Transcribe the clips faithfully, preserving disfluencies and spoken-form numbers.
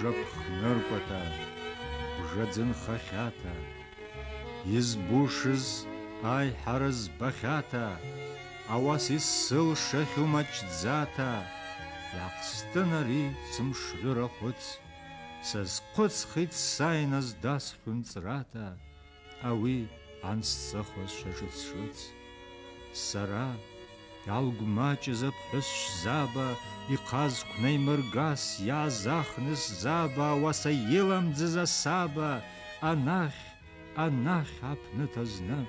Бжа пхныркӏвата, бжа дзынхахьата, йызбушыз айхӏара збахьата, ауаса йсылшахьу мачӏдзата, йгӏахъстын ари сымшгӏвыра хвыц, сазхъвыцхитӏ сайныз дасхьун цӏрата. Ауи гьансцӏыхуаз швашыц шыц. Сара йгьалгвмачӏыз апхӏвыс швзаба, йхъаз квнаймыргас йгӏазахныс заба, ауаса йыламдзыз асаба, анахь, анахь апныта зны.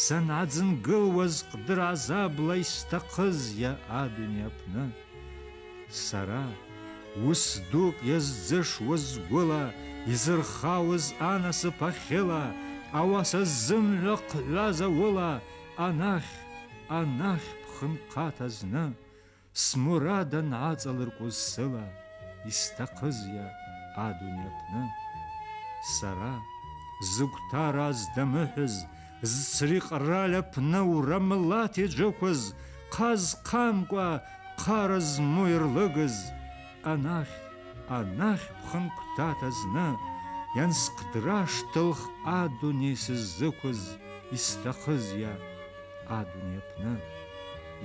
Сангӏадзынгылуаз хъдыр гӏазабла йстахъызйа адуней апны. Сара уыс дукӏ йаздзышуаз гвыла, йзырхауыз анасып ахьыла, ауаса зымгӏва хъгӏваз ауыла, анахь, анахь пхынхъата зны, смурад ангӏацӏалыркӏвуз сыла, йстахъызйа адуней апны. Сара зыгвтара здамыхӏвыз, зцри къраль апны урамлат йджвыквыз, хъа зхъамкӏва, хъара зму йырлыгыз, анахь, анахь пхынквтата зны, йансхъдраштылх адуней сыззыквыз, йстахъызйа адуней апны?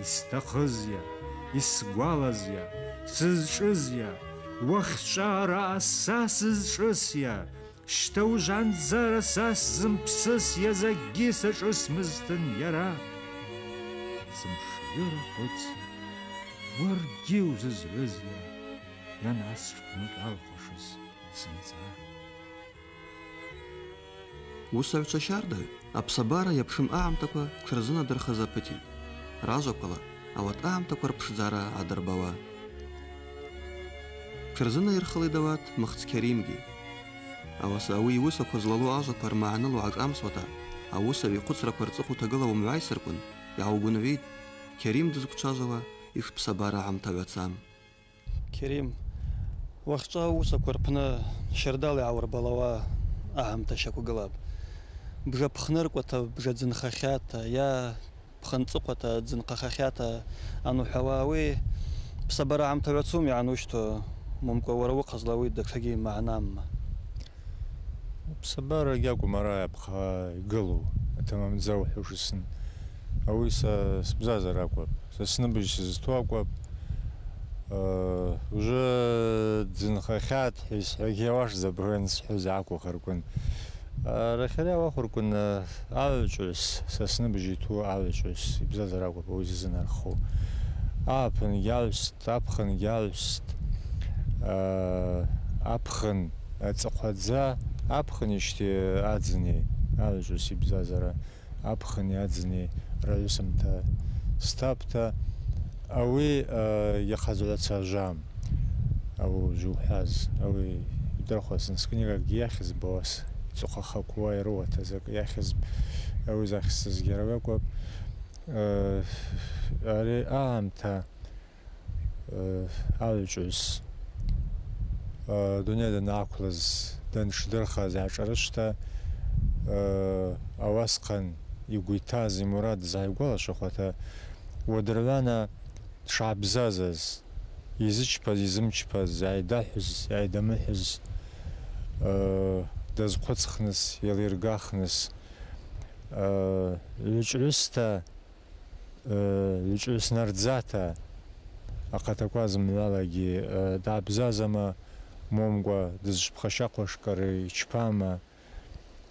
Йстахъызйа, йсгвалазйа, сызчӏвызйа, уахьчӏва араъа са сызчӏвысйа? Щта уыжвандзара са сзымпсысйа, закӏгьи сашӏысмызтын йара. Сымшгӏвыра хвыц, уаргьи узызгӏвызйа, йангӏасшпнукъьалхуашыз сынцӏра? Уысагӏвчва щардагӏв апсабара йапшым агӏамтаква тшырзынадырхыз апытитӏ, ражваквала ауат агӏамтаква рпшдзара гӏадырбауа. Тшырзынайырхылитӏ ауат Мыхц Кьаримгьи. Ауаса ауи йуысаква злалу ажваква рмагӏны лугӏашӏамсуата, ауысагӏв йхъвыцраква рцӏыхъва утагыла уымгӏвайсырквын, йгӏаугвынгӏвытӏ Кьарим дызквчважвауа йшпсабара гӏамта гӏвацам. Кьарим, уахьчӏва ауысаква рпны щардала йгӏауырбалауа агӏамта щаквгылапӏ. Бжа пхныркӏвата, бжа дзынхахьата, йа пхынцӏыхъвата, дзынхахьата анухӏвауа, ауи псабара гӏамта гӏвацум йгӏанущту, момкӏва уара уыхъазла ауи датшагьи магӏнамма? Псабара гьакӏвым араъа йапхъа йгылу, атамамдза ухӏвушызтын. Ауи са сбзазара акӏвпӏ, са сныбыжь сызту акӏвпӏ. Э, уже дзынхахьатӏ хӏва йсхӏвагьи ауашдзапӏ, ауи ансхӏвуз акӏвахырквын. Арахьари ауахвырквын, э, агӏвычӏвгӏвыс, са сныбыжь йту агӏвычӏвгӏвыс йбзазара акӏвпӏ ауи ззынарху. Апын гьагӏвст, апхын гьагӏвст, э, апхын ацӏыхъвадза, апхын йщти адзни, агӏвычӏвгӏвыс йбзазара. Апхыни адзни рагӏвысымта стапӏта, ауи, э, йахъазгӏваца жвам, ауи зухӏваз, ауи йдырхуазтын, скнигакӏгьи йахьызпӏ, ауаса йцӏыхъва хакуа йрыуата закӏ йахьызпӏ, ауи захьзтызгьи ауи акӏвпӏ. Э, ари агӏамта Э, агӏвычӏвгӏвыс, э, дуней дангӏаквлыз, даншдырхаз йгӏашӏарышвта, э, ауасхъан йгвы йтаз ймурад згӏайгвалашвахуата, уадыргӏвана дшгӏабзазаз, йзычпаз, йзымчпаз, йгӏайдахвыз, йгӏайдамыхвыз, э, дазхъвыцхныс, йалайыргахныс, э, гӏвычӏвгӏвыста, Э, гӏвычӏвгӏвыс нардзата, ахъатаква зымгӏвалагьи, э, дгӏабзазама, момкӏва дызчпхащахъвашкӏари йчпама,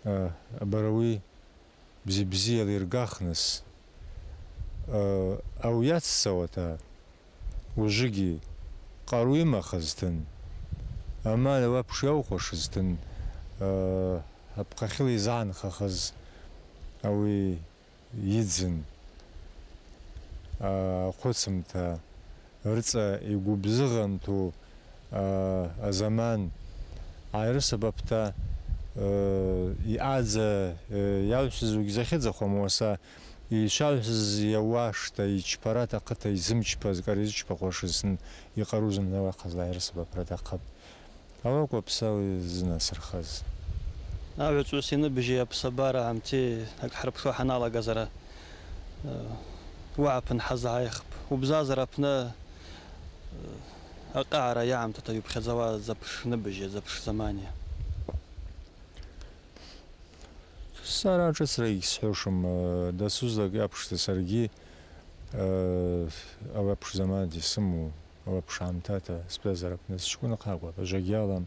э, абари ауи бзи-бзийала йыргахныс, э, ауи йаццауата, ужвыгьи къару йымахызтын, амаль ауи апш йаухуашызтын, э, апхъахьыла йзыгӏанхахыз ауи йыдзын, а, хъвыцымта, рыцӏа йгвыбзыгъамту, а, азаман гӏайрысабапта, э, йъадза, э, йагӏвсыз угьзахьыдзахуам, ауаса йшвагӏвсыз йауашта, йчпара атахъыта, йзымчпаз, кӏара йзычпахуашызтын, йкъару зымгӏва ахъазла гӏайрысабапра атахъыпӏ. Ауи акӏвпӏ са ауи ззынасырхаз. Агӏвычӏвгӏвыс йныбжьи апсабара гӏамти акӏ хӏырпшуа хӏаналагазара, э, уагӏа апны хӏазгӏайхпӏ. Убзазара апны, э, Акъагӏара йагӏамтата йупхьадзауа запш ныбыжьи, запш замани? Сара ашӏыцра йгьсхӏвушым, э, дасу закӏы апшта саргьи, э, ауи апш заман йсыму, ауи апш гӏамтата сбзазара апны счкӏвынхъа акӏвпӏ, ажвагьи ала.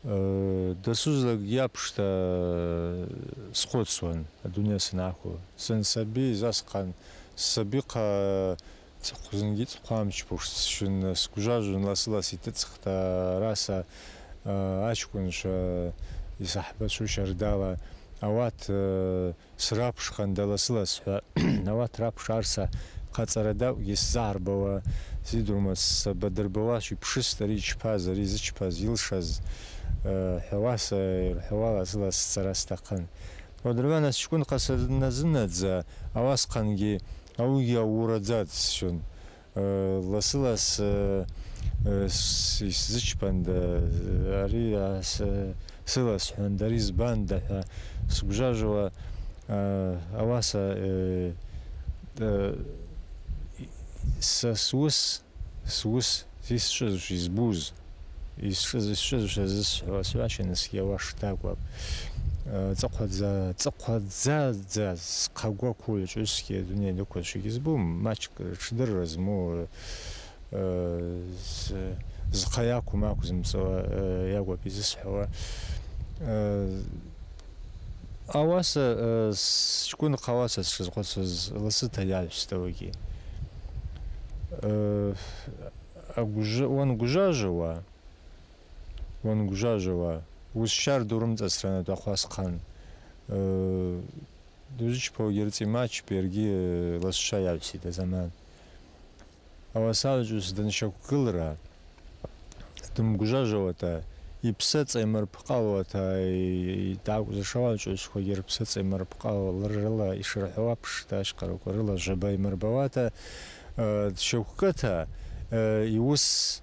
Э, дасу закӏгьи апшта схъвыцуан, адуней сангӏахвы. Сынсаби йзасхъан, сабихъа цӏыхъва, зынгьи цӏыхъва амчпуш сшын, сгвжважвун ласы-лас йтыцӏхта, араса, э, ачкӏвынчва, йсахӏбачва щардала, ауат, э, срапшхан, да ласы-лас хӏва, ауат рапш арса хъацӏара дакӏвгьи сзыгӏарбауа, сидрума, сабадырбауа, йпшызтӏ ари йчпаз, ари зычпаз, йылшаз, э, хӏвауаса, йырхӏвауа ласы-лас сцара стахъын. Уадыргӏвана счкӏвынхъа саназынадза, ауасхъангьи ауигьи аурадза дсщун. Э, ласы-лас, э, э, с-, йсзычпанда, э, ари, а, с-, сыласхӏванда, ари збанда хӏва сгвжважвауа, э, ауаса, э, э, са суыс, суыс, йсчӏвызшва, йзбуз, йсчӏвыз-, йсчӏвызшва зысхӏвауа, сгӏващанызгьи ауашта акӏвпӏ. Э, цӏыхъвадза, цӏыхъвадза, дза, схъагвакву гӏвычӏвгьи адуней дукваз гьызбум, мачкӏ тшдырра зму, э, з-, зхъа йакву-макву зымцӏауа, э, йакӏвпӏ йзысхӏвауа. Э, ауаса, э, счкӏвынхъа ауаса сшазхъвыцуаз ласыта йагӏвстӏ ауигьи. Э, агвжва-, уангвжважвауа, уангвжважвауа, уызщардала урымцӏасра анатӏа ахъвасхъан, э, дузычпаугьи рыцӏа ймачпа, йаргьи, э, ласчва йагӏвситӏ азаман. Ауаса агӏвычӏвгӏвыс данщаквгылра, дымгвжважвауата, йпсыцӏа ймырпхъалуата, й-, й-, дакӏвза шауагӏвычӏвгӏвысквагьи рпсыцӏа ймырпхъалуа, рыла йшырхӏвауа апшта ащхъараква рыла жваба ймырбауата, э, дщаквгата, э, йуыс,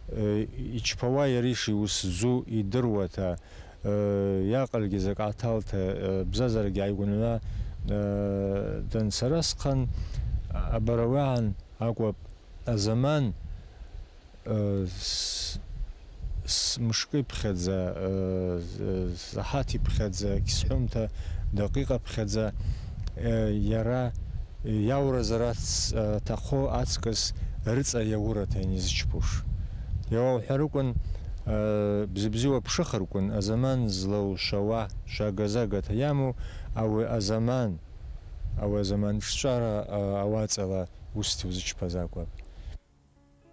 э, йчпауа йари шйуыс дзу йдыруата, э, йакъыльгьи закӏ гӏаталта, э, бзазарагьи гӏайгвынгӏва, э, данцара схъан, абарауагӏан акӏвпӏ азаман, э, с-, с-, мышкӏы йпхьадза, э, з-, сахӏат йпхьадза, гьсхӏвумта, дакъикъа пхьадза, э, йара йауразара ц-, атахъу ацкӏыс рыцӏа йаурата йанизычпуш. Йауаухӏварыквын, э, бзи-бзиуа пшыхырквын, азаман злаушвауа, швага-загата йаму, ауи азаман, ауи азаман тшчӏвара, э, ауацӏала уыста йузычпаз акӏвпӏ.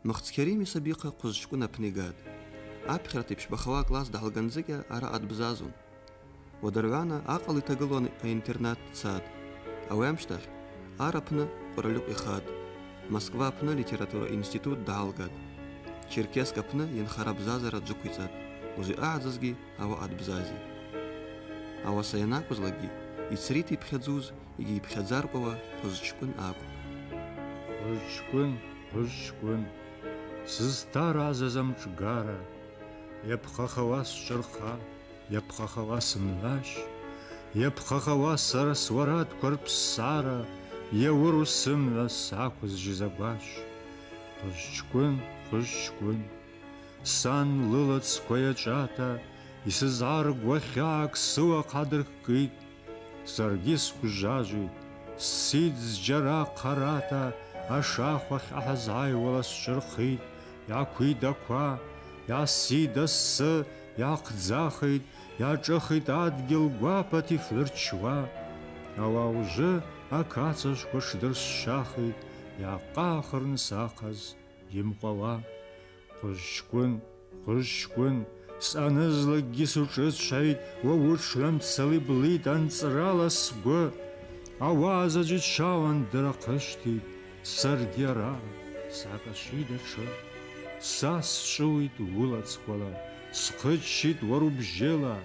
Мыхц Керим йсабихъа Хъвызчкӏвын апны йгатӏ. Апхьарта йпщбахауа акласс дгӏалгандзыкӏьа араъа дбзазун. Уадыргӏвана акъыл йтагылуан аинтернат дцатӏ. Ауи амщтахь Ар апны Къваралькъв йхатӏ. Москва апны литература институт дгӏалгатӏ. Черкесск апны йынхара бзазара джвыквицӏатӏ, ужвы агӏдзазгьи ауаъа дбзазитӏ. Ауаса йанакӏвызлакӏгьи, йцритӏ йпхьадзуз йгьи йпхьадзаркъвауа Хъвызчкӏвын акӏвпӏ. Хъвызчкӏвын, Хъвызчкӏвын, сызтаргӏазаз амшӏгара, йапхъахауа счӏвырхъа, йапхъахауа сымгӏващ, йапхъахауа сара суарадква рпссгӏара, йауру сымгӏва сгӏаквызжьыз агващ. Хъвызчкӏвын, Хъвызчкӏвын, сан лылацква йачӏвата, йсызгӏаргуа хьагӏакӏ сыуа хъа дырккӏитӏ. Саргьи сгвжважвитӏ, сситӏ зджьара хъарата, ашахв ахь ахӏызгӏайуала счӏвырхъитӏ, йгӏаквитӏ аква, йгӏаситӏ асы, йгӏахъдзахитӏ, йгӏашӏыхитӏ адгьыл гвапата йфгӏвырчуа. Ауи ужвы акацашква шдырсщахитӏ, йгӏахъахырныс ахъаз йымкъвауа. Хъвызчкӏвын, Хъвызчкӏвын, съанызлакӏгьи сушӏыцӏшвайтӏ, уа утшгӏвамцала йблитӏ анцӏрала сгвы. Ауаъа заджвы чвала ндырахъышвтитӏ, саргьи араъа сгӏакӏашвитӏ атшы. Са счӏвыуитӏ уылацквала, схъыччитӏ уара убжьала,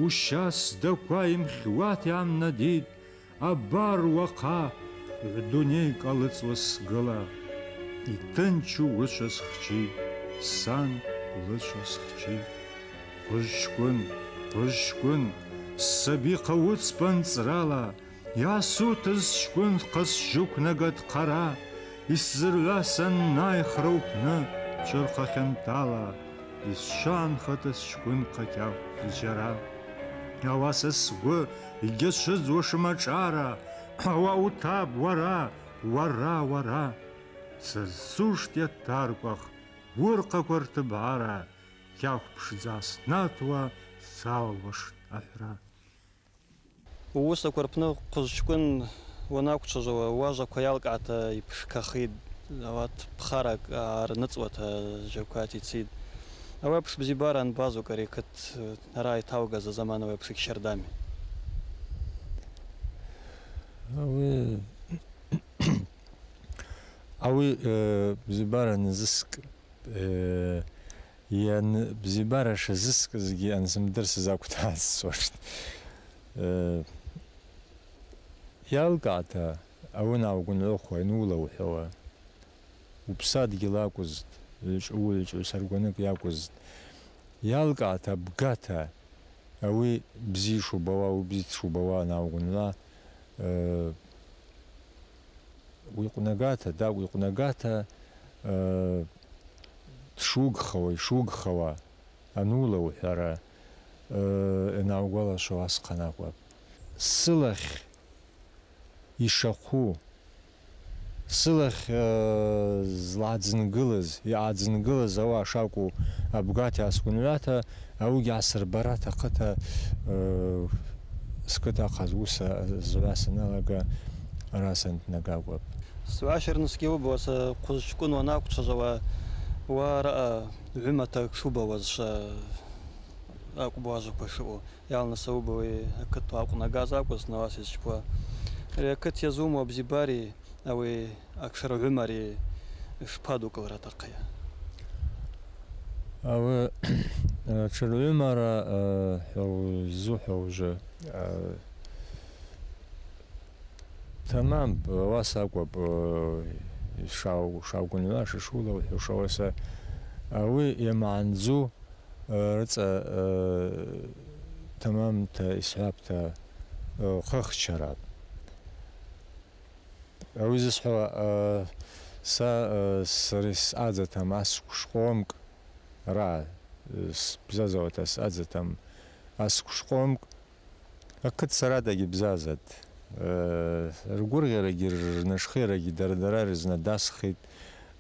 уща сдаква йымхьуата йгӏамнадитӏ. Абар уахъа гӏвдуней кӏалыцӏуа сгала, йтынчу уычва схчи, сан лычва схчи. Хъвызчкӏвын, Хъвызчкӏвын, ссабихъа уыцпа анцӏрала, йгӏасутыз счкӏвынхъа сджвыквнагатӏ хъара, Йсзыргӏва саннайхра упны чӏвырхъа хьантала, йсчвагӏанхата счкӏвын хъакьахв зджьара. Ауаса сгвы йгьашвыдзуашым ашӏара, ауаъа утапӏ уара, уара, уара. Сызцуштӏ йатаркӏвах уырхъаква ртыбгӏара, кьахв пшдза снатуа салалуаштӏ ахӏвра. Ууысаква рпны хъвыжвчкӏвын уанаквчважвауа, уажваква йалкӏгӏата йпшкахитӏ, ауат пхаракӏ аарныцӏуата зджьаквата йцитӏ. Ауи апш бзибара анбазу, ари акыт, ара йталгаз азаман ауи апш йгьщардами? Ауи, ауи, э, бзибара нзыскӏ, э, Йан-, бзибара шазыскӏызгьи ансымдырсыз акӏвта йсцуштӏ. Э, йалкӏгӏата, ауи йангӏаугвынгӏвыхуа, йануыла ухӏвауа, упсадгьыл акӏвызтӏ, гӏвычӏвгӏвыс аргваныкъ йакӏвызтӏ. Йалкӏгӏата, бгата, ауи бзи шубауа, ауи бзи дшубауа йангӏаугвынгӏвыхуа, э, уикъвнагата, тӏакӏв уикъвнагата, э, дшугхауа, йшугхауа, йануыла ухӏвара, э, йангӏаугвалашвауа асхъан акӏвпӏ. Сылахь йшахъу, сылахь, э, злагӏадзынгылыз, йъадзынгылыз ауаъа шакӏву абгата йгӏасгвынгӏвыхуата, ауыгьи гӏасырбара атахъыта, э, скыт ахъаз уыса згӏвуа саналага, араъа сантнага акӏвпӏ. Сгӏващырнысгьи уыба, са хъвыжвчкӏвын уанаквчважвауа, уараъа гӏвымата тшубауазшва акӏвпӏ уажваква шаъу. Йалныс ауыба, ауи акыт уакъвнагаз акӏвызтӏ, ауаса йызчпауа. Ари акыт йазумуа бзибари, ауи атшыргӏвымари шпадукӏылра атахъыйа? Ауи, э, атшыргӏвымара, э, хӏвау-, ззухӏвауа, э, тамам, ауаса акӏвпӏ, э, йшау-, йшаугвынгӏвыхуа, йшуыла ухӏвуш, ауаса ауи йамагӏындзу, э, рыцӏа, э, тамамта йсхӏвапӏта, э, хъахчара. Ауи зысхӏвауа, э, са, э, сара йсъадзатам асквш къомкӏ, ара, э, сбзазауата съадзатам асквш къомкӏ, акыт сарадагьи бзазатӏ. Э, ргвыргъьарагьи рнашхъарагьи дара-дара рызнадасхитӏ,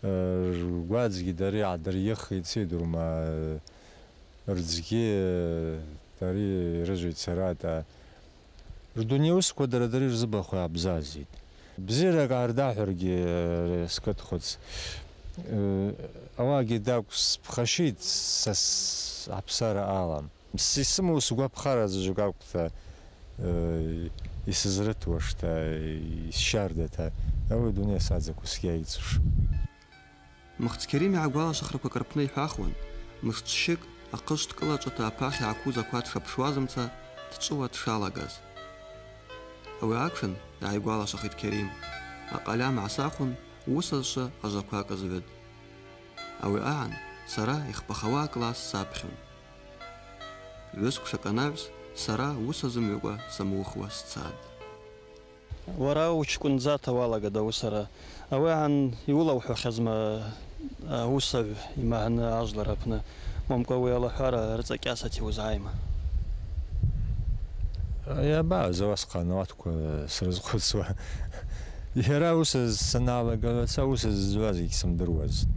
э, ргвадзгьи дари гӏадырйыхитӏ, сидрума, э, рдзгьи, э, дари йрыжвитӏ сарадагьи. Рдуней уысква дара-дари рзыбахъу йгӏабзазитӏ. Бзиракӏ гӏардахӏвыргьи, э, скыт хвыц. Э, ауагьи тӏакӏв сбхащитӏ, са с-, апсара алам. С-, йсыму сгвапхара заджвыкӏ акӏвта, э, йсызрытуашта, йсщардата, ауи адуней садзаква сгьайцуш. Мыхц Кьарим йгӏагвалашвахраквакӏ рпны йхӏвахуан, мышкӏ щыкӏ ахъышв дкӏылачӏвата апахь йгӏаквуз аква дшапшуазымца дчӏвыуа дшалагаз. Ауи атшын, йгӏайгвалашвахитӏ Кьарим, акъальам гӏасахвын, уысазшва ажваква кӏызгӏвытӏ. Ауи агӏан сара йхпахауа акласс сапхьун. Гӏвысквша кӏанагӏвс сара уыса зымгӏвакӏва самаухуа сцатӏ. Уара учкӏвындзата уалагатӏ ауысара. Ауи агӏан йуылаухӏвахьазма ауысагӏв ймагӏны ажвлара апны? Момкӏва ауи алахӏвара рыцӏа кьасата йуызгӏайма? Йабаъаз ауаса хъанауатква срызхъвыцуа. Йара ауыс саналагагӏваца, ауыс ззуаз йгьсымдыруаз.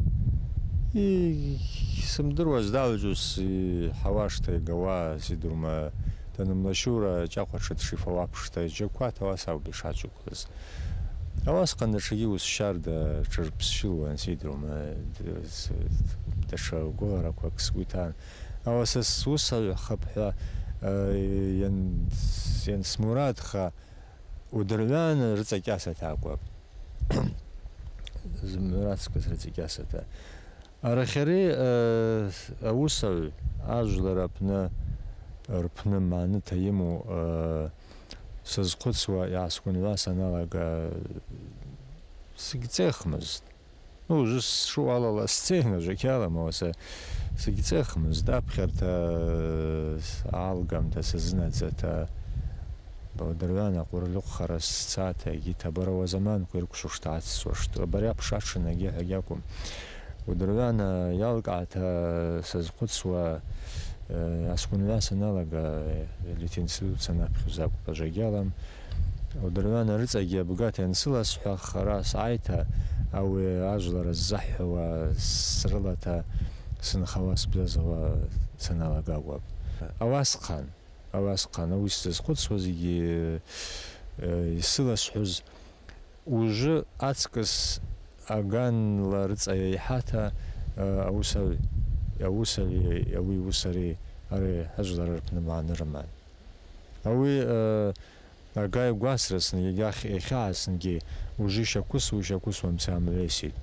Йгьсымдыруаз, далучӏваз йхӏауашта йгауа, сидрума, танымлащура, чӏахъва тшыт шифауа апшта, йджьаквата, ауаса ауи йшачӏву. Ауаса хъанчӏвагьи уыс щарда тшырпсщылуан, сидрума, д-, с-, датша гвыгъараквакӏ сгвы йтан. Ауаса суысагӏв хапӏ хӏва, э, йан-, йансмурадха, удыргӏвана рыцӏа кьасата акӏвпӏ. Зымгӏвара ацкӏыс рыцӏа кьасата. Арахьари, э, ауысагӏв ажвлара апны, рпны маныта йыму, э, сазхъвыцуа йгӏасгвынгӏвуа саналага, сыгьцӏехмызт. Ну, ужвы сшаъу алала сцена ужвы гьалам, ауаса сыгьцӏехмызт, апхьарта, э, гӏалгамта, сазынадзата. Уадыргӏвана къвырльыхъвхара сцата, йгьи табарауа заманква йрыквшуштӏ, гӏацӏцӏуаштӏ. Абари апш атшын агьи хӏва гьакӏвым. Уадыргӏвана йалкӏгӏата сазхъвыцуа, э, асгвынгӏва саналага, э, литинститут санапхьуз акӏвпӏ, ажва гьалам. Уадыргӏвана рыцӏагьи абгата йансыласхӏва, хара сгӏайта, ауи ажвлара ззахӏвуа срылата сынхауа сбзазауа саналага акӏвпӏ. Ауасхъан. Ауасхъан, ауи сзазхъвыцуазгьи, э, йсыласхӏвыз, ужвы ацкӏыс аганла рыцӏа йайхӏата, э, ауысагӏв, ауысагӏви ауи йуысари ари ажвлара рпны магӏны рыман. Ауи, э, ага йгвасрыснгьи, ага йхьагӏаснгьи ужвы йщаквысуа, йщаквысуамца амгӏвеситӏ.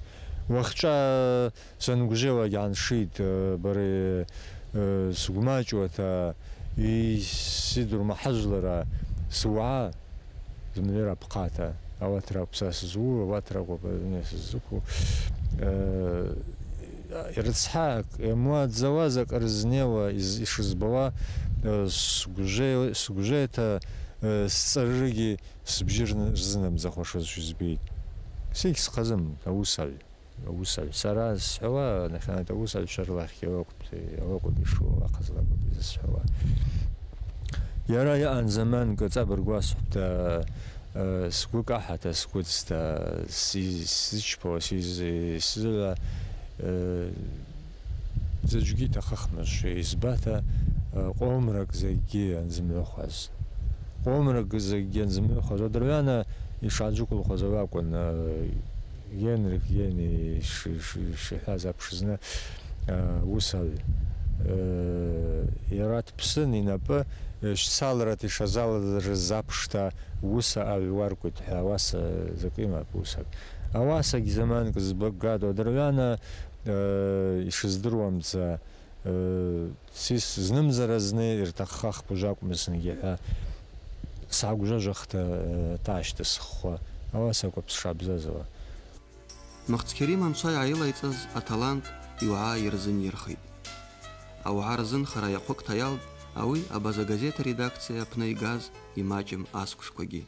Уахьчӏва, э, Сангвжелагьи гьаншитӏ, э, бари, э, сгвмачӏуата, йсидурма хӏажвлара, сугӏа, зымгӏвара апхъата, ауат ракӏвпӏ са сызлу, ауат ракӏвпӏ сыззыкву. Э, рыцхӏакӏ, йамуадзауа закӏ рызнеуа, йшызбауа, э, сгвже-, сгвжета, э, сцӏарыргьи сбжьы рзынамдзахуашызшва збитӏ. Сыгь схъазым, ауысагӏв. Ауысагӏв. Сара схӏвауа, нахьанат ауысагӏвчва рылахь йауакӏвпӏ, йауакӏвпӏ йшыуа, ахъазла акӏвпӏ йзысхӏвауа. Йара йаъан заманкӏ цӏабыргу асхӏвта, э, сгвы кӏахӏата, сгвыдзта, си-, сзычпауа, си-, сизыгӏва, э, заджвгьи атахъыхмызшва йызбата, э, къомракӏ закӏгьи анзымгӏвахуаз. Къомракӏ закӏгьи анзымгӏвахуаз. Уадыргӏвана йшгӏаджвыквылхуаз ауи акӏвын, э, Генрих Гени ш-, ш-, шихӏваз апш зны, э, уысагӏв, э, йара дпсын, йнапӏы, э, щцалрата йшазалазарыз апшта уыса агӏвуаркӏвитӏ хӏва, ауаса закӏ йымапӏ уысакӏ. Ауасагьи заманкӏ збгатӏ, уадыргӏвана, э, йшыздыруамца, э, Сис знымзара зны йыртахъхахпӏ ужвакӏ мызнгьи хӏва сгӏагвжважвахта, э, тӏащтӏ схъхъва, ауаса акӏвпӏ сшабзазауа. Мыхц Кьарим анчва йгӏайылайцӏыз аталант йуагӏа йырзынйырхитӏ. Ауагӏа рзын хара йахъвыкӏта йалтӏ ауи Абаза газет аредакция апны йгаз ймачӏым асквшквагьи.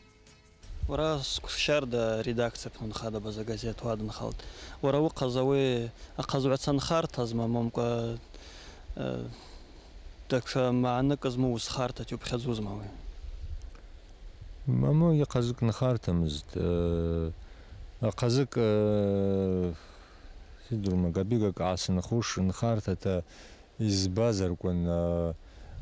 Уара сквшарда редакция апны унхатӏ, Абаза газет уадынхалтӏ. Уара уыхъаз ауи ахъазгӏваца нхартазма, момкӏва, э, датша магӏныкӏызма уызхартата йупхьадзузма ауи? Момо, ахъазыкӏ нхартамызтӏ, э, ахъазыкӏ, э, сидурма, габигакӏ гӏасынхуш нхартата йызбазарквын, а,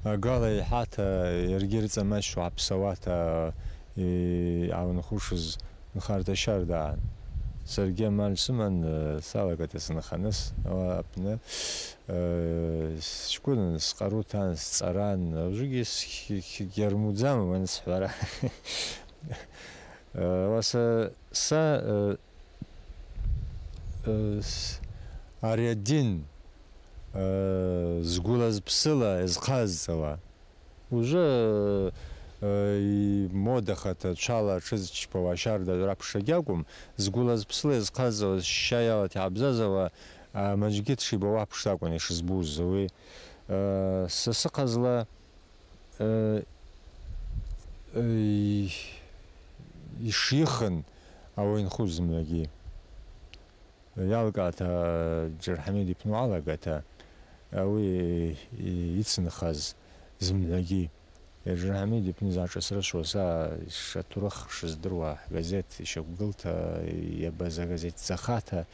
агала йхӏвата, йаргьи рыцӏа мачӏ гӏапсауата, и-, йгӏаунхушыз нхарта щардагӏан. Саргьи амаль сыман, а, салагата сынханыс, ауи апны, а, счкӏвын, скъару тан, сцӏаран, ужвыгьи схи-, хи-, гьармудзан уансхӏвара. А, ауаса са, а, а, с-, ари адин Э, згвыла-зпсыла йызхъазцӏауа. Уже, э, и-, модахата чвала тшызчпауа щардагӏвра апшта гьакӏвым, згвыла-зпсыла йызхъазцӏауа, ща йалата йгьабзазауа, а, мачӏгьи дшибауа апшта акӏвын йшызбуз ауи. Э, са сыхъазла, э, э, йшйыхын ауи йынхуз зымгӏвагьи. Йалкӏгӏата Джархӏамид йпны уалагата, ауи йцынхаз зымгӏвагьи. Джархӏамид йпны йзачӏвасрышвуа, са шатурых шыздыруа, газет йщаквгылта, йабаза газет йцахата,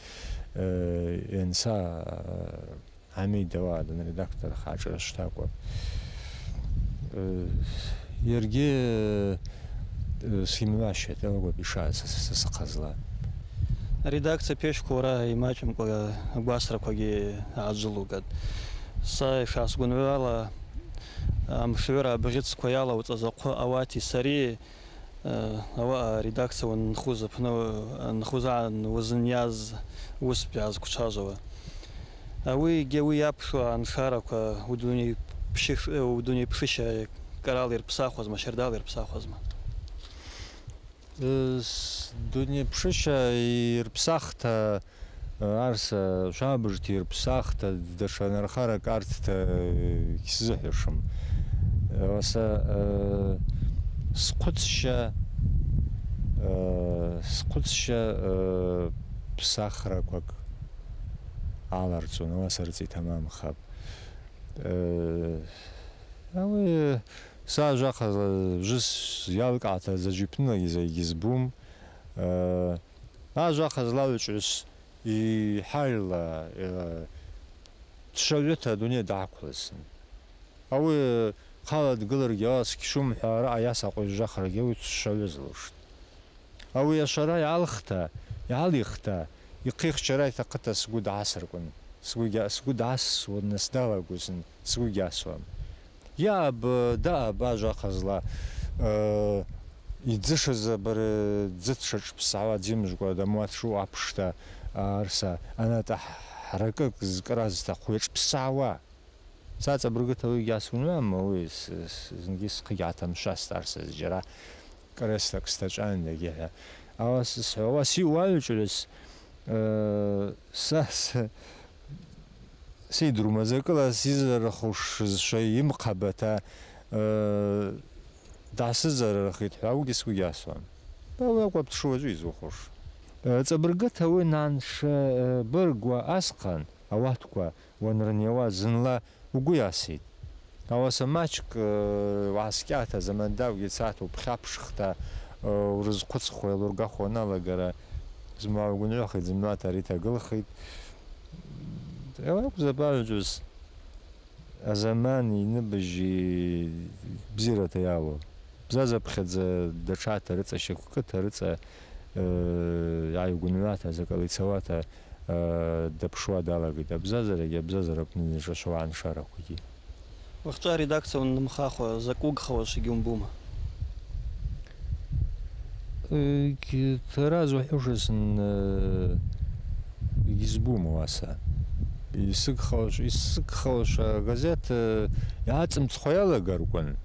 э, йанса, э, Хӏамид ауаъа данредакторха гӏашӏарышвтакӏва. Э, йаргьи, э, сйымгӏващатӏ, йалагвапӏ йшаъаз са, са, са сыхъазла. Аредакция печква уара ймачӏымкӏва агвасраквагьи гӏаджвылугатӏ. Са йшгӏасгвынгӏвуала, амшгӏвыра абгъьыцква йалауцӏаз ахъвы ауати сари Э, ауаъа аредакция уанынхуз апны, уанынхуз агӏан уызынйаз уысква йгӏазквчважвауа. Ауи йгьи ауи йапшу аншараква удуней пши-, э, удуней пшыща кӏарала йырпсахуазма, щардала йырпсахуазма? Э, с-, дуней пшыща йырпсахта, Арса швабыжта йырпсахта, датша нархаракӏ артта, э, гьсзыхӏвашым. Ауаса, э, Схъвыцща, э, схъвыцща, э, псахраквакӏ аларцӏун, ауаса рыцӏа йтамамхапӏ. Э, ауи са ажва ахъазла жвыс йалкӏгӏата заджвипнылагьи закӏгьи гьызбум. Э, ажва ахъазла агӏвычӏвгӏвыс йхӏайла, э, дшагӏвыта адуней дгӏаквлызтӏ. Ауи хъала дгылыргьи, ас кьшумхӏва араъа йасакъвызжвахыргьи ауи дшагӏвызлуштӏ. Ауи ашвара йгӏалхта, йгӏалихта, йхъихчара йтахъыта сгвы дгӏасыркъвун, сгвы гьа-, сгвы дгӏасуа сдалагузтын, сгвы гьасуам. Йаъапӏ, даъапӏ ажва ахъазла, э, йдзышыз абари дзы дшашӏпсгӏауа дзимжвкӏва, дамуат шуъу апшта, арса, анатӏа хӏракӏыкӏ зкӏра зтахъу йашӏпсгӏауа. Са цӏабыргыта ауи гьасуам, ауи с-, с-, зынгьи схъа гьатамшваштӏ арса зджьара кӏарасла кстачӏван дагьи хӏва. Ауаса схӏвауа, сиъу агӏвычӏвгӏвыс, э, са с-, сидрума закӏыла сизарархушызшва йымхъабата, э, дгӏасызарархитӏ хӏва, ауыгьи сгвы гьасуам. Ауи акӏвпӏ дшуазу йызухуш. Э, цӏабыргыта ауи наншабыргуа асхъан, ауатква уанрынйауа зынла угвы йаситӏ. Ауаса мачкӏ, э, угӏаскӏьата, заман дакӏвгьи цата, упхьапшхта, э, урызхъвыцхуа, йалургахуа аналагара, зымгӏва угвынгӏвахитӏ, зымгӏвата ари тагылхитӏ. Ауи акӏвзапӏ агӏвычӏвгӏвыс азаман йныбыжьи бзирата йалу. Бзазапхьадза датшата рыцӏа, щаквкӏыта рыцӏа, э, йгӏайгвынгӏвата, закӏала йцауата, э, дапшуа далагитӏ абзазарагьи, абзазара апны йшашвауа аншараквагьи. Уахьчӏва аредакция уаннымхахуа, закӏ уыгхауашгьи уымбума? Э, ки-, тараз ухӏвушызтын, э, йгьызбум ауаса. Йсыгхауаш-, йсыгхауаш агазет, э, йгӏацӏымцхуа йалагарквын.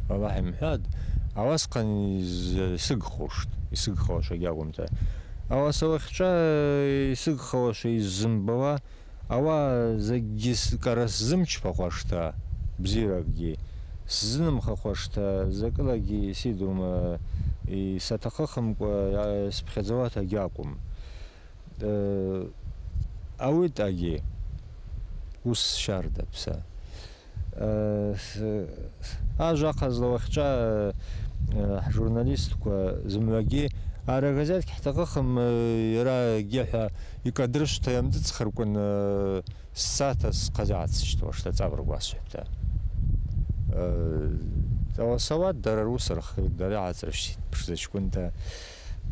Аллахӏ йымхӏватӏ, ауасхъан йз-, йсыгхуштӏ, йсыгхауаш агьакӏвымта. Ауаса уахьчӏва, э, йсыгхауаш йыззымбауа, ауаъа закӏгьи с-, кӏара сзымчпахуашта, бзиракӏгьи сзынымхахуашта, закӏылагьи сидрума, йсатахъыхымкӏва, йа-, спхьадзауата гьакӏвым. Э, ауи тӏагьи уыс щардапӏ са. Э, с-, ажва ахъазла уахьчӏва, э, хӏжурналистква зымгӏвагьи ари агазет гьхӏтахъыхым, э, йара гьихӏва йкӏадрышвта йамдыцхырквын, э, сцата схъазагӏатсыщтуашта цӏабыргу асхӏвта. Э, ауаса ауат дара рус рхитӏ, дара йгӏацӏырщтитӏ пшзачкӏвынта.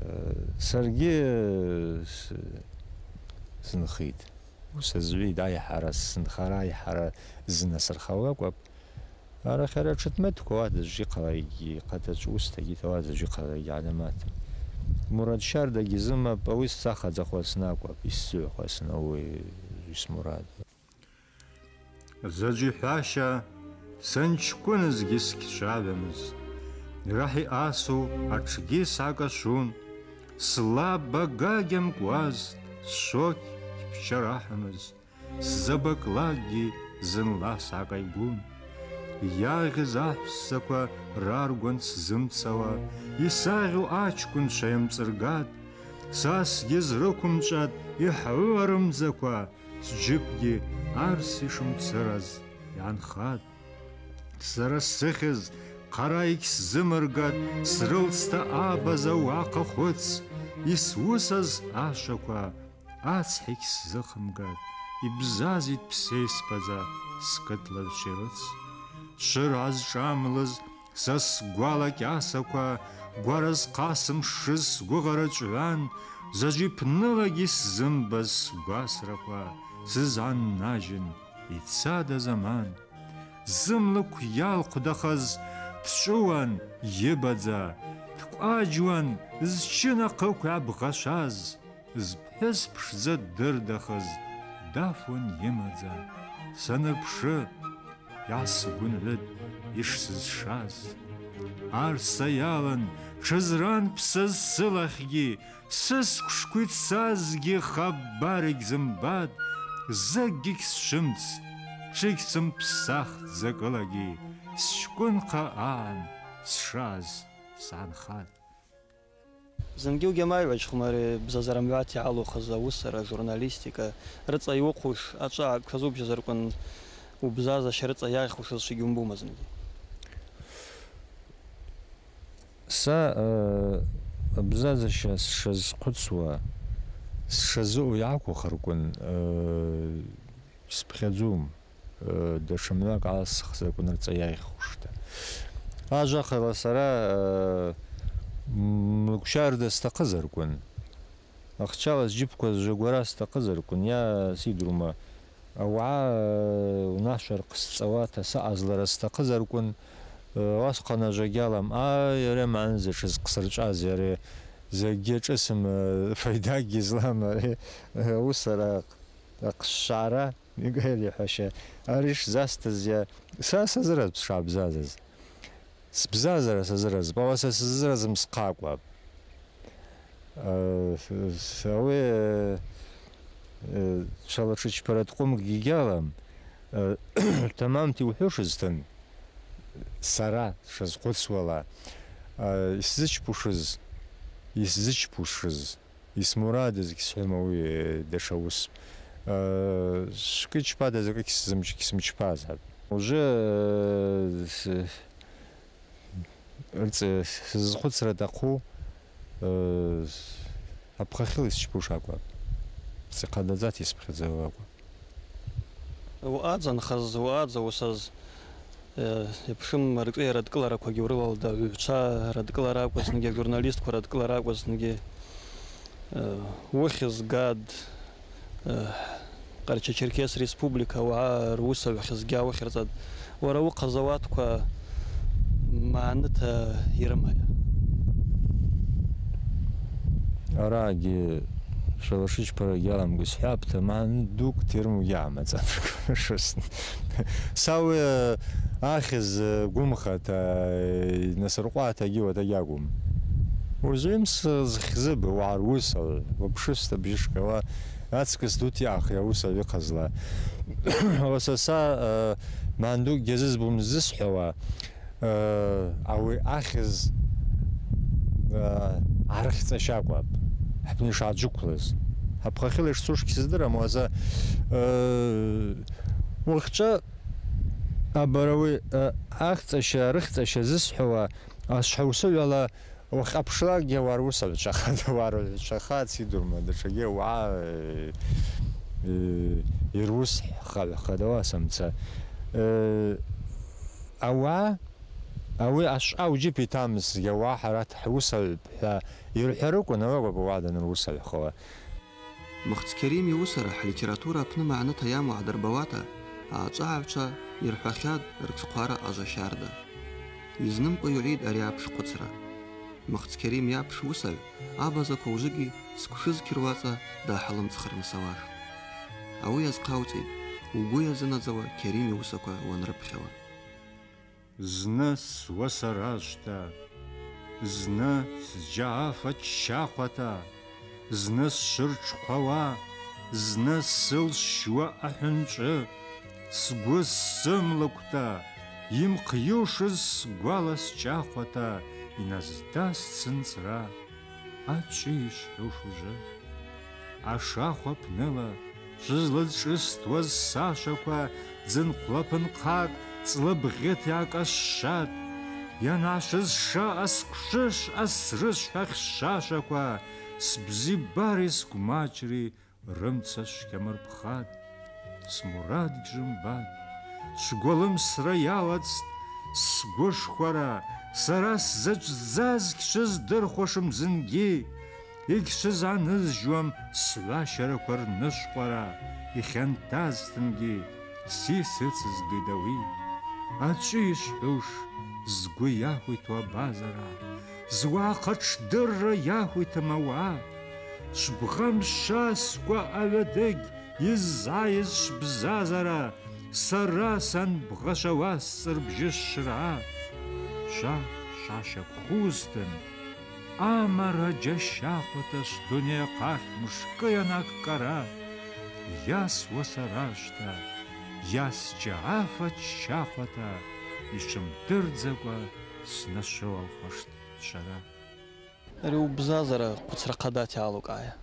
Э, саргьи, э, с-, сынхитӏ. Уыс азгӏвитӏ, айхӏара, сынхара айхӏара зынасырхауа акӏвпӏ. Арахьара тшытметква ауат заджвы йхъалагьи, хъатачӏв уыстагьи ауат заджвы йхъалагьи гьадаматӏ. Мурад щардагьи зымапӏ, ауи сцахадзахуа снакӏвапӏ, йсзыгӏвхуа сна ауи йсмурад. Заджвы йхӏваща санчкӏвынызгьи сгьчвагъвамызтӏ. Рахӏ йъасу атшгьи сгӏакӏашвун, слаба гагьамкӏуазтӏ, сшокь гьпчарахӏвамызтӏ. Сзабакӏлакӏгьи зынла сгӏакъайгун. Йагъьыз ахӏвссаква раргван сзымцауа, йсагъьу ачкӏвынчва йамцӏыргатӏ, са сгьизрыквымчӏватӏ йхӏву арымдзаква, сджьыпӏгьи арс йшымцыраз йгӏанхатӏ. Сара сыхьыз хъара йгьсзымыргатӏ, срылцта абаза уахъа хвыц, йсуысаз ашваква ацхӏа йгьсзыхъымгатӏ, йбзазитӏ псейспадза скытлачӏвгӏваца рыц. Швыр гӏазшӏамлыз са сгвала кьасаква, гвара зхъа сымшыз сгвыгъара чӏван, заджвы йпнылагьи сзымбаз сгвасраква сызгӏаннажьын йцатӏ азаман. Зымлыкв йалхъвдахаз дчӏвыуан йыбадза, дкъваджуан зчын ахъыкв йабгъашваз, зпхӏвыс пшдза дырдахыз дафуан йымадза. Санырпшы, йгӏасгвынгӏвытӏ йшсызшаз. Арса йалан тшызран псаз сылахьгьи, сысквшква йцазгьи хабар йгьзымбатӏ, закӏгьи гьсчвымцтӏ, тшгьсымпсахтӏ закӏылагьи. Счкӏвынхъа агӏан сшаъаз сгӏанхатӏ. Зынгьи угьамайгӏваджьхума ари бзазара мгӏвата йгӏалухыз ауысара, журналистика, рыцӏа йуыхъуш ачӏвагӏакӏ тшазубжьазарквын, убзазаща рыцӏа йайхушызшва гьуымбума зынгьи? Са, э, абзазаща сшазхъвыцуа, сшазаъу йгӏаквухырквын, э, спхьадзум, э, датша мгӏвакӏ гӏаласхзарквын рыцӏа йайхушта. Ажвахъала сара, э, м-, млыквчарда стахъызарквын, ахчала сджьыпква зжвагвара стахъызарквын, йа, сидрума, ауагӏа, э, унашва рхъсцӏауата саъазлара стахъызарквын, э, уасхъана ажва гьалам, ай, ари амагӏны дзачӏвыз хъсырчӏвази, ари закӏгьи ашӏысым, э, файда гьизлам, ари, э, ауысара ахъсшвара. Мигвели хӏваща, ари шзастызйа, са сазыразпӏ сшгӏабзазаз. Сбзазара сазыразпӏ, ауаса сазыразым схъакӏвапӏ. Э, с-, с-, ауи, э, э, Чалашыч Параткъвымгьи гьалам, э, тамамта йухӏвушызтын, сара сшазхъвыцуала, э, йсзычпушыз, йсзычпушыз, йсмурадыз гьсхӏвум ауи, э, датша уыс. Э, сквчпада закӏы гьсзымч-, гьсымчпазгьи. Уже, э, с-, рыцӏа сызхъвыцра атахъу, э, апхъахьыла йсчпуш акӏвапӏ. Сихъададзата йсыпхьадзауа акӏвапӏ. Уъадзанхаз, уъадзауысаз, э, йапшым, арцӏи радкӏылараквагьи урылалда, гӏвгӏвчва радкӏылара акӏвызтынгьи, журналистква радкӏылара акӏвызтынгьи, э, уыхьыз гад, э, Къарча-Черкес Республика уагӏа руысагӏв хьызгьи уыхьырцӏатӏ. Уара ухъазауатква магӏныта йрымайа? Арагьи Чалашыч Пара гьаламгьи схӏвапӏта, магӏны дукӏ тирму гьамацӏан. Са ауи ахьыз гвымхата, насыркъвата гьиуата гьагьум. Узгӏвымс зхьзыба уагӏа руысагӏв, уапшыста бжьышкъьауа, ацкӏыс дутиахъ йауысагӏв йыхъазла. Ауаса са, э, магӏны дукӏ гьазызбум ззысхӏвауа, э, ауи ахьыз, э, арыхьцӏа щакӏвапӏ, хӏпны йшгӏаджвыквлыз. Хӏапхъахьыла йшцуш гьсыздырам, уаса, э, уахьчӏва абарауи, э, ахьцӏа ща, арыхьцӏа ща зысхӏвауа, асхӏаусыгӏвала, уахь апшлагьи уара уысагӏвчвахатӏ, уара уысагӏвчвахатӏ, сидурма, датшагьи уагӏа, э, э, йруысхагӏвхатӏ, ауасамца. Э, ауагӏа, ауи ашвъа уджьып йтамыз, йауагӏа хӏара хӏуысагӏвпӏ хӏва йырхӏварыквын, ауи акӏвапӏ ауагӏа данруысагӏвхауа. Мыхц Керим йуысара хӏлитература апны магӏныта йаму гӏадырбауата, ачӏвагӏагӏвчва йырхӏвахьатӏ ртшхъвара ажва щарда. Йызнымкъва йугӏитӏ ари апш хъвыцра. Мыхц Керим йапш уысагӏв абазаква ужвыгьи сквшыз кьырвацӏа дгьалымцӏхырныс ауаштӏ. Ауи йазхъауцӏитӏ угвы йазынадзауа Керим йуысаква уанрыпхьауа. Зны суасаражвта, зны сджьагӏафа ччахъвата, зны сшвыртшхъвауа, зны сылсщуа ахӏвынчӏвы, сгвы сымлыквта, йымхъйушыз сгвала счахъвата йназдасцӏ сынцӏра. Ачӏвыйа йшвхӏвуш ужвы? Ашахв апныла швызлачӏвыстуаз сашаква, дзынхъвла пынхъакӏ цӏлыбгъьыта йгӏакӏашвшватӏ. Йангӏашвызша асквшышвъа срышвхӏа хьшашаква, сбзибари сгвмачри рымца швгьамырпхатӏ, смурад гьжвымбатӏ, сгвалымсра йалацтӏ сгвышхвара, сара сзачӏвдзаз гьшвыздырхуашым зынгьи, йгьшвызгӏанызжьуам сгӏващараква рнышвкъвара, йхьантазтынгьи сисыцызгитӏ ауи. Ачӏвыйа йшвхӏвуш, згвы йахвиту абазара, зуагӏахъа тшдырра йахвитма ауаъа? Швбгъамшва сква агӏвадыгь йыззгӏайыз швбзазара, сара санбгъашвауа сцӏырбжьы швра. Шва шващаквхузтын, амара джьащахъвата швдуней ахъахь мшкӏы йанакӏкӏара, йа суасаражвта, йа сджьагӏафа ччахъвата, йшвымдырдзакӏва снашвыуалхуаштӏ швара. Ари убзазара хъвыцра хъадата йгӏалукӏгӏайа?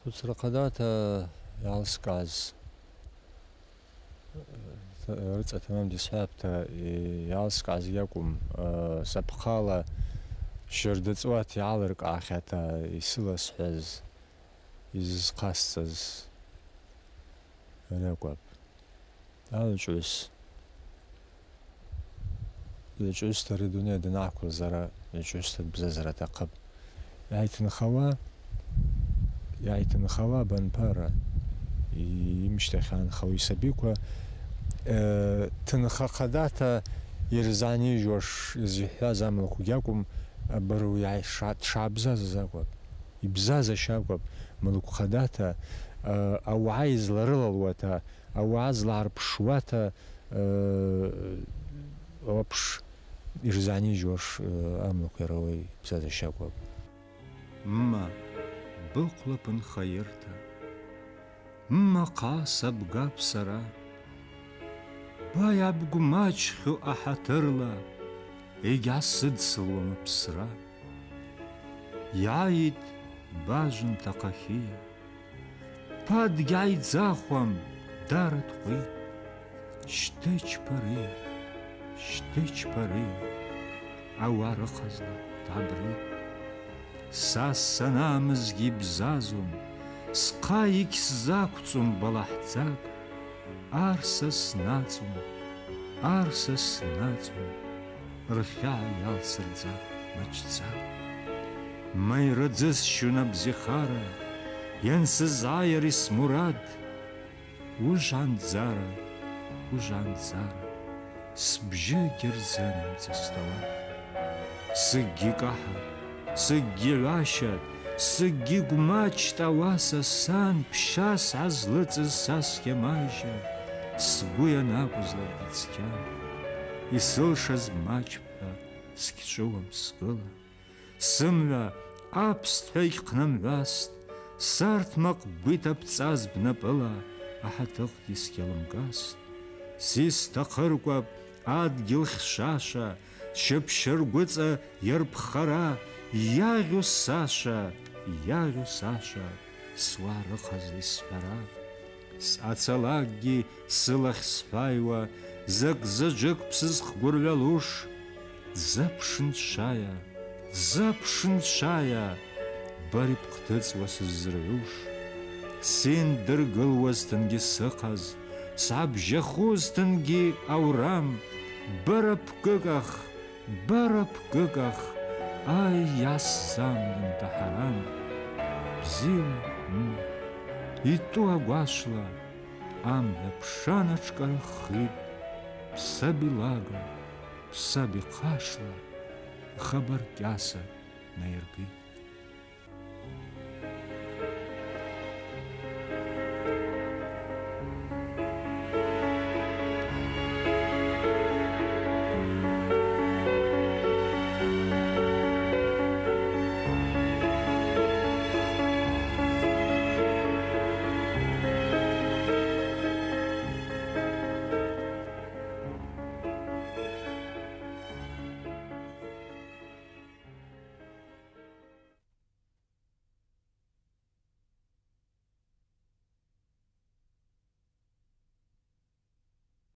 Хъвыцра хъадата йгӏалскӏгӏаз, рыцӏа тамамда йсхӏвапӏта, йгӏалскӏгӏаз йакӏвым, сапхъала щарда цӏуата йгӏалыркӏгӏахьата йсыласхӏваз, йызхъасцӏаз ракӏвапӏ. Агӏвычӏвгӏвыс. Гӏвычӏвгӏвыста ари дуней дангӏаквылзара, гӏвычӏвгӏвыста дбзазара атахъыпӏ. Йгӏайтынхауа, йгӏайтынхауа абанпара, йымщтахь йгӏанхауа йсабиква, э, тынха хъадата йырзанижьуаш, йызихӏваз амлыкв гьакӏвым, абару йгӏай-, ша-, дшгӏабзазаз акӏвапӏ. Йбзазаща акӏвапӏ, млыкв хъадата, э, ауагӏа йызларылалуата, ауагӏа злагӏарпшуата, э, уапш йырзанижьуаш, э, амлыкв йара ауи йбзазаща акӏвапӏ. Мма, быхъвлапын хайырта. Мма хъа сабгапӏ сара. Байа бгвмачхьу ахӏатырла, йгьгӏасыдсылуам апсра. Йгӏайитӏ бажвынта хъахьыйа. Падгьайдзахуам, дара дхвитӏ. Щтечпария, щтечпария, ауи рыхъазла дгӏабритӏ. Са санамызгьи бзазун, схъа йыгьсзаквцӏум балахӏдзакӏ. Ар са снацӏун, ар са снацӏун, рхьагӏа йалсырдза мачдза. Майра дзысщун абзихара, йансызгӏай ари смурад. Уыжвгӏандзара, уыжвгӏандзара, сбжьы гьырзынамца стауа. Сыгьи кӏахӏа, сыгьи гӏваща, сыгьи гвмачтӏ ауаса сан пща сгӏазлыцӏыз са сгьамайжьа, сгвы йанакӏвызлакӏгьи цкьан. Йсылшаз мачпӏ хӏва сгьчӏвыуам сгвыла. Сымгӏва апстхӏва йгьхънамгӏваст, сартмакъ гвита бцӏаз бнапӏыла ахӏатыхъгьи сгьалымгаст. Си стахъырквапӏ адгьыл хьшаша, щапӏ щаргвыцӏа йарпхара, йагъьу саша, йагъьу саша, суа рыхъазла йсхӏвара. Съацалакгьи сылахь схӏвайуа, закӏ заджвыкӏ бсызхгвыргӏвалуш, дзапшын швая, дзапшын швая, бари бхътыцӏуа сыззыргӏвуш. Син дыргылуазтынгьи сыхъаз, сгӏабжьахузтынгьи аурам, бара бкӏыкӏах, бара бкӏыкӏах, ай, йасзамдын дагьаран. Бзила, мма, йтӏу агвашла, амгӏва пшана тшкӏараххитӏ, бсаби лага, бсаби хъашла, хабар кьаса найыргитӏ.